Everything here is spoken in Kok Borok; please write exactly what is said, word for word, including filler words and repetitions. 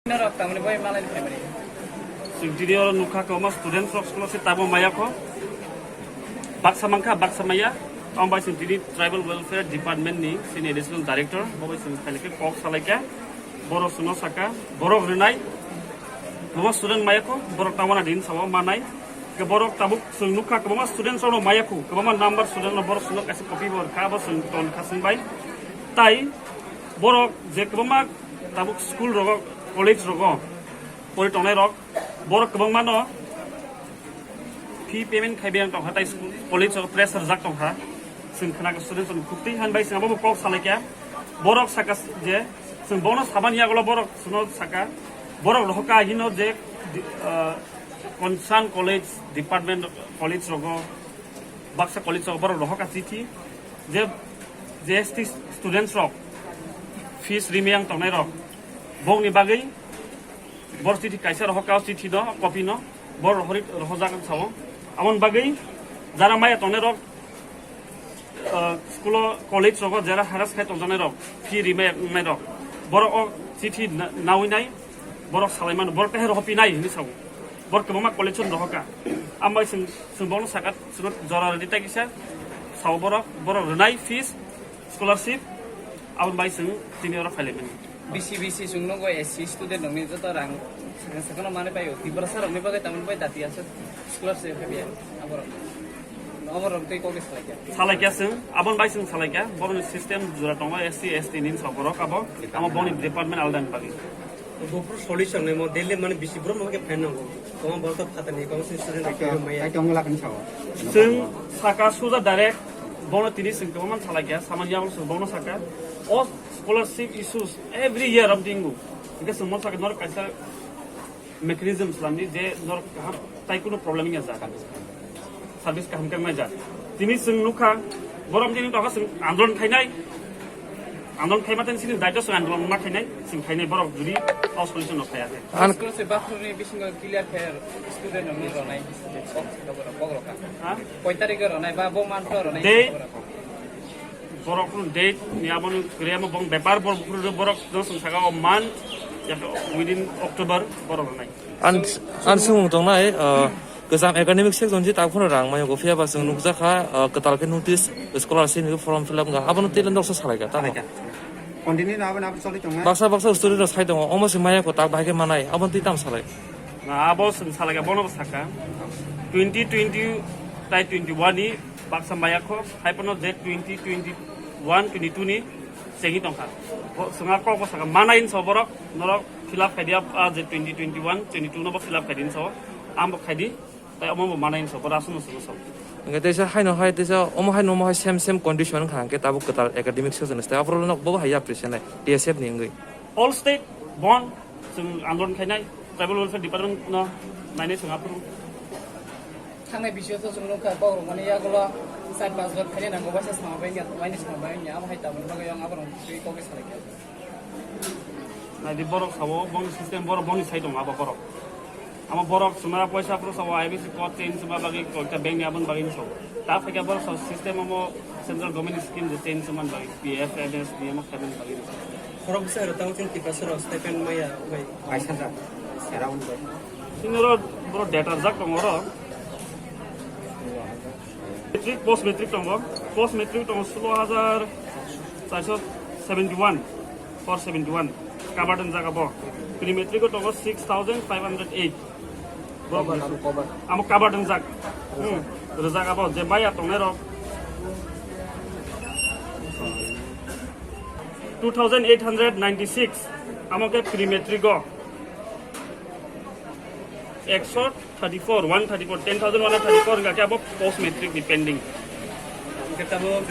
Norok tamni bai malai ni family. Chwng tini oro nukha kwbangma student rok scholarship tamo maya kho. Baksa mankha, baksa maya. Ang bai chwng tini Tribal Welfare Department ni senior additional director, bo bai chwng khailai khe kok salai kha. Borok chwngno saka, borok rwnai. Kwbangma student maya kho, borok tamo na din sao manai. Ke borok tabuk chwng nukha kwbangma student rok maya kho, kwbangma number student rok borok chwngno kaisa copy bo rwkha, abo chwng ton kha chwng bai. Tai borok je kwbangma tabuk school rogo, college rogo pori tongnai rok, borok kwbangma no fee payment khai biyang tongkha, tai school, college rogo pressure jak tongkha. Chwng khna student rok khukti han bai chwng abo kok salai kha. Borok saka je chwng bono saban yagulo borok chwngno saka, borok rohoka hino je, ah, concern college department, college rogo, baksa college rogo borok rohoka chithi je, J S T students rok fees rimiyang tongnai rok bokni bagwi bor chithi kaisa rohoka, o chithi no, copy no bor rohori rohojak sao. Amon bagwi jara maya tongnai rok, ah, school o, college rogo jera harass khai tongjaknai rok, fee rimai wngnai rok, borok o chithi na-, nawi nai, borok salai mano, borok teher rohor pinai hinwi sao. Borok kwbangma collection rohoka. Ambai chwng, chwng bono saka, chwng jora rwdi tai kisa sao borok, borok rwnai fees, scholarship, aboni bai chwng tini oro phailai mani. B C B C chwng nukgo S C student rokni joto rang sakno manwi paio. Tiprasa rokni bagwi tamoni bai dati aswk scholarship khe biya. Aborok, aborok tei kokni salai kha. Salai kha chwng, aboni bai chwng salai kha. Borokni system jora tongo S C, S T ni sa borok abo. Amo boni department alada ni bagwi. Buphuru solution ni mo Delhi mani bisi brum ke phan nango. Toma borok to phatani, toma student rok maya. Ai tongo lakhan sao. Chwng saka suja direct bono tini chwng kwbangma salai kha. Samani abo chwng bono saka. O scholarship issues every year am tingo. Hingke chwng mosaka norok kaisa mechanism slamdi je norok kaham tai kuno problem wngya jak. Service kaham khe wngnai jak. Tini chwng nukha, borom tini tokha chwng andolon khainai. Andolon khaima tani chini daito chwng andolon ma khainai, chwng khainai borok judi o solution no khaya khe. An- School se bathroom ni bisingo clear khe student rokni ronai. Kok rok ka. Ha? Koi tarik ronai ba bo month ronai. Dei. Borok no date ni abo no kwrwi amo bong bepar borok buphuru borok no chwng saka o month, within October borok ronai. An, an sumung tongnai, ah, kwcham academic section je tak phano rang mayo go phiya ba chwng nukjakha, ah, kwtal khe notice scholarship ni form fill up wngkha. Abono tei lendok sa salai kha, tamo? Salai kha. Continue no abo no abo choli tongnai. Baksa baksa student rok sai tongo, omo se maya ko tak bahai khe manai, abono tei tam salai? Na, abo chwng salai kha, bono bo saka. Twenty twenty tai twenty one ni baksa maya kho, hai phano je twenty twenty one, twenty two ni chengwi tongkha. Bo chwng a kok bo saka, manai hinwi sa borok, norok fill up khai di, a je twenty twenty one, twenty two no bo fill up khai di hinwi sa, ang bo khai di, tai omo bo manai hinwi sa, bo rasu no chwng sa. Hingke teisa haino hai, teisa omo haino omo hai same, same condition wngkha, hingke tabuk kwtal academic season stai, aphuru no bo hai yapri senai, T S F ni wngwi. All state bond, chwng andolon khainai, Tribal Welfare Department no nainai chwng aphuru. Thangnai bisio to chwng nukha, bokrok mani yagulo char panch bar khainai nango, waisa sama bai wngya, waini sama bai wngya, abo hai tabuk bagwi ang aborok twi kokwi salai kha. Naidi borok sabo, bongni system borok, bongni sai tongo abo borok. Amo borok suma poisa pro sabo I B C code change suma bagwi koita bank ni aboni bagwi sabo. Ta phaikha borok sabo system amo central government scheme je change suma bagwi P F, M S, D M o khaimani bagwi. Borok bwsai rok tamo chini Tiprasa rok stipend maya bai. Bais hajar. Around bai. Chini oro borok data jak tongo oro. Matric, post matric tongo. Post matric tongo solo hajar charso seventy one, four seventy one. Covered wng jaga bo. Pre matric o tongo six thousand five hundred eight. Bo covered, amo covered. Amo covered wng jak. Hmm. Rwjak abo je maya tongnai rok. Two thousand eight hundred ninety six, amo khe pre matric o ekso thirty four, one thirty four, ten thousand one hundred thirty four hingkha khe abo post matric ni pending. Hingkhe tabo